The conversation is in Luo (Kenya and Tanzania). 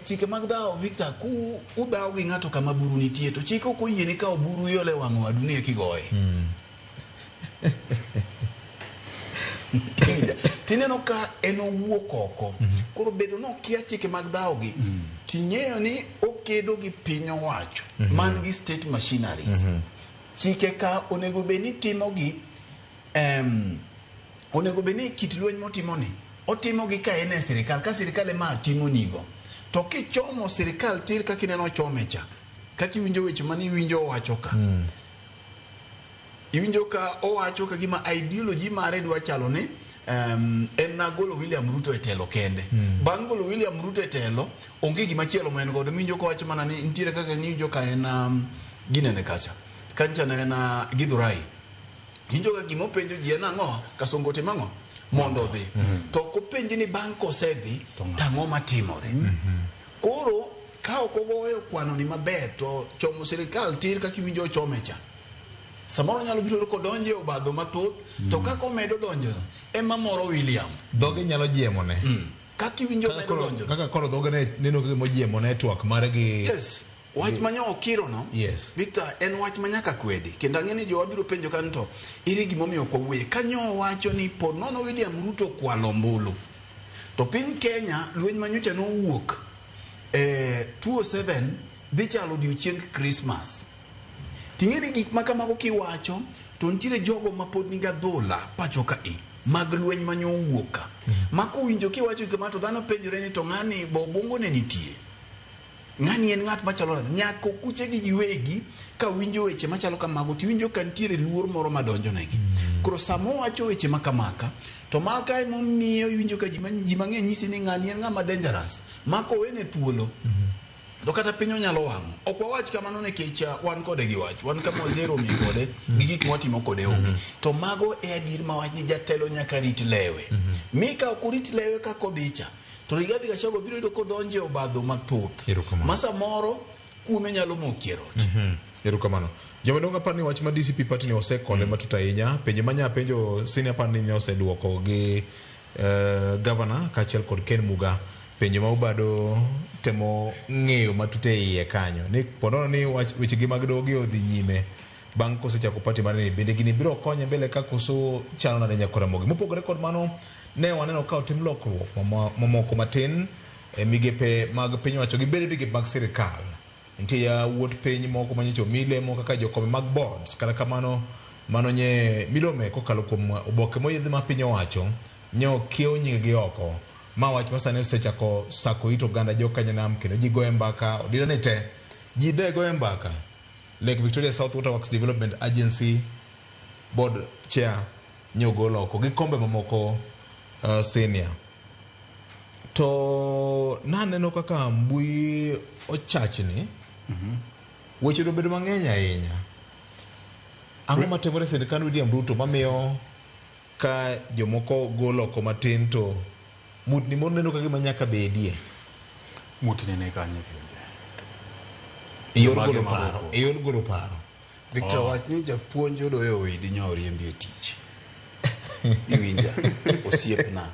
chike mag dhawo Victor ku udhawo gi ng'ato kama buru nitie to chik ok oyieni kawo buru iole wang' wadu ni eka igoye. Iwinja? Tineno ka en owuok oko. Koro bedo nokia chike mag dhawo gi, ting'eyo ni okedo gi piny owacho man gi state machineries. Chike ka onego bed ni timogi onego bed ni kit lweny motimo ni otimo gi ka en e sirikal ka sirikal ema timo nigo to kichomo sirikal tir kaka ineno ochome cha kaka iwinjo weche mane iwinjo owacho ka iwinjo ka owacho ka gima ideology mare dwa chalo ni en nagolo William Ruto e telo kende. Bang' golo William Ruto e telo onge gima chielo ma en godo miwinjo kowacho mana ni nitiere kaka niwinjo ka en ginene kacha kancha ne en Githurai winjo ka gima openjo ji en ang'o Kasongo timo ang'o mondo odhi to ok openji ni bang' kosedhi to ang'o matimore koro ka ok ogoyo kwano ni maber to chomo sirikal tir kaka iwinjo ochome cha samoro nyalo biro kodonjo e obadho mathoth to kaka omedo donjo ema moro William Dhoge nyalo jiemone. Kaka iwinjo omedo donjo Kaka koro dhoge ne neno kaka mojiemone e twak mare gi Yes wach manyo okiro no Victor en wach ma nyaka kwedi kendo ang'e ni jowa biro penjo ka ni to ere gimomiyo ok wawuoye kanyo owacho ni po nono William Ruto okwalo ombulu to piny Kenya lweny manyocha nowuok 2007 dhi chalo odiochieng Christmas ting'e ni gik ma kamago kiwacho to nitiere jogo ma pod nigi adhola pacho ka e mag lweny manyo owuok ka ma kowinjo kiwacho kama to dhano penjore ni to ng'ani bo obwongo ne nitie ng'ani en ng'at machalo nade nyaka okuche gi giwegi ka winjo weche machalo kamago to iwinjo ka nitiere luor moro madonjo negi koro sama owacho weche ma kamaka to maka emomiyo iwinjo ka ji mang'eny nyisi ni ng'ani en ng'ama dangerous ma kowene thuolo to kata piny onyalo wang'o ok wawach kamano nikech wan kode gi wach wan kama wazero mi kode gi gik mwatimo kode onge to mago e adier ma wach ni jatelo nyaka rit lewe mi ka ok orit lewe kaka odhicha to Rigathi Gachagua biro yudo kodonjo e obadho mathoth Erokamano. ma samoro kuome nyalo moki e rot Erokamano. Jomadongo apar ni wach ma DCP party ni osekole matut ahinya. Penjo manya penjo senior apar ni ne oseduoko gi governor kaachiel kod Ken Muga. Penjo ma ubado temo ng'eyo matut e iye kanyo. Ni ponono ni wach weche gi mag doho gi odhi nyime bang' kosechako party mare ni bende gini biro konye mbele ka koso chalo nade nyakora Ramogi. Mopogore kod mano ne waneno ka otim lokruok mamoko matin e migepe mag piny owacho gi bende migepe mag sirikal. Nitie yawuot piny moko manyocha omi lemo kaka jokombe mag boards. Kata kamano mano nye milome kokalo kuom oboke moyiedhi ma piny owacho nye okiew nying gi oko. Ma wach ma sani osechako sako it oganda jo Kanyanam kendo ji goye mbaka odira ni te. Ji de goye mbaka. Lake Victoria South Waterworks Development Agency board chair nye ogol oko gi kombe mamoko senior. To naneno kaka mbui ochachni. Weche obedo mang'eny ahinya. Ang'o matimore e sirkand William Ruto mamiyo ka jomoko gol oko matin to mutni moro neno ka gima nyaka bedie? Mutni ne kanye kende? E yor Jomage golo mago paro. oko? E yor golo paro. Victor wach ni japuonj odoyo wedi nyo oriembi e tich. Iwinja osiepna.